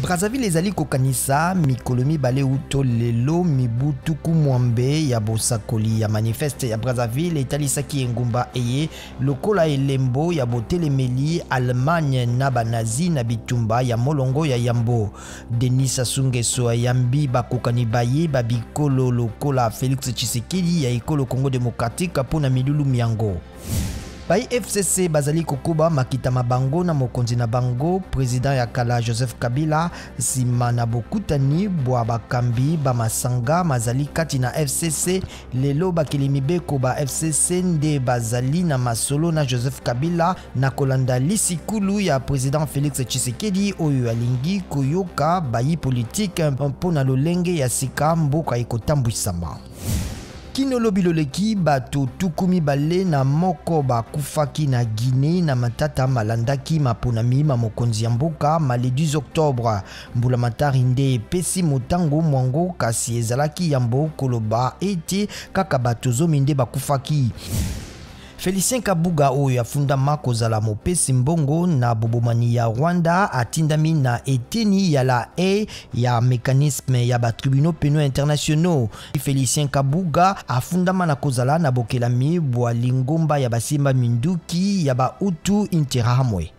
Brazzaville ezali kokanisa mikolo mibale uto lelo mibu 60 ya bosakoli ya manifeste ya Brazzaville etalisaki engumba eye lokola elembo ya botelemeli Allemagne na banazi na bitumba ya molongo ya yambo. Denis Sassou Nguesso ayambi bakokani baye ba bikolo lokola Felix Tshisekedi ya ekolo Congo démocratique mpo na milulu myango. Bayi FCC bazali kokoba makita ma bango na mokonzi na bango president ya kala Joseph Kabila nsima na bokutani bwa bakambi ba masanga mazali kati na FCC. Lelo bakeli mibeko ba FCC nde bazali na masolo na Joseph Kabila na kolanda lisikulu ya president Felix Tshisekedi oyo alingi koyoka bayi politike mpo na lolenge ya sika mboka ekotambwisama. Kino lobi loleki bato 21 bakufaki na Guinée na matata malandaki maponami ma mokonzi ya mboka ma le 10 octobre. Mbulamatari nde epesi motango mwango, kasi ezalaki yambo koloba ete kaka bato 10 nde bakufaki. Félicien Kabuga oyo afundama kozala mopesi mbongo na bobomani ya Rwanda atindami na eteni ya La Haye ya mécanisme ya ba tribunaux pénaux internationaux. Félicien Kabuga afundama na kozala na bokelami bwa lingomba ya basimba minduki ya ba Hutu Interahamwe.